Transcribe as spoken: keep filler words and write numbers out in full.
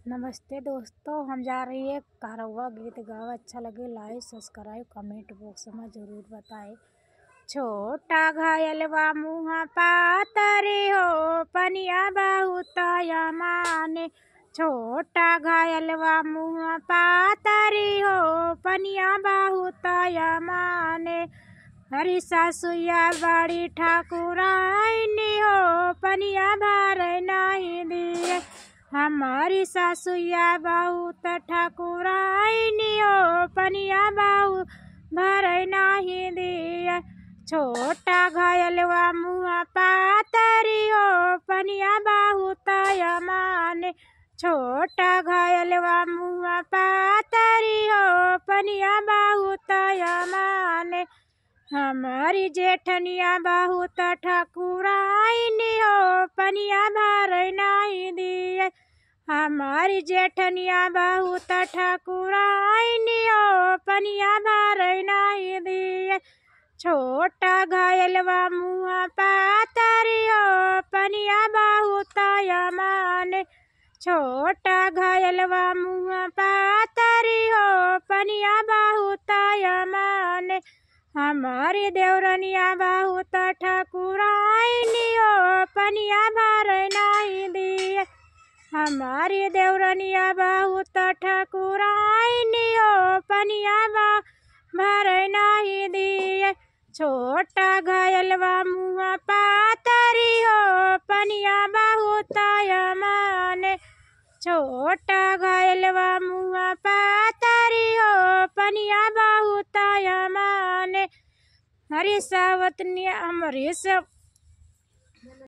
नमस्ते दोस्तों, हम जा रही है कहरवा गीत गावा। अच्छा लगे like, subscribe, comment box में जरूर बताए। छोटा घायलवा मुँह पातरी हो, पनिया बहुत अमाने। छोटा घायलवा मुँह पातरी हो, पनिया बहुत अमाने। हरी सासुया बड़ी ठाकुराइनी हो, पनिया भरे नाही दिए। हमारी सासुया बहुत ठाकुराइनी हो, पनिया बहुत भरे नाही दिए। छोटा घायलवा मुँह पातरी हो, पनिया बहुत अमाने। छोटा घायलवा मुँह पातरी हो, पनिया बहुत अमाने। हमारी जेठनिया बहुत ठाकुराइनी हो, पनिया भरे नाही दिए। हमारी जेठनिया बहुत ठाकुराइनी हो, पनिया भरे नाही दिए। छोटा घायलवा मुँह पातरी हो, पनिया बहुत अमाने। छोटा घायलवा मुँह पातरी हो, पनिया बहुत अमाने। हमारी देवरनिया बहुत ठाकुराइनी हो, पनिया भरे नाही दिए। हमारी देवरनिया बहुत ठाकुराइनी हो, पनिया बा-, भरे नाही दिए। छोटा घायलवा मुँह पातरी हो, पनिया बहुत अमाने। छोटा घायलवा मुँह पातरी हो, पनिया बहुत अमाने। हरी सावतनिया, हमारी सब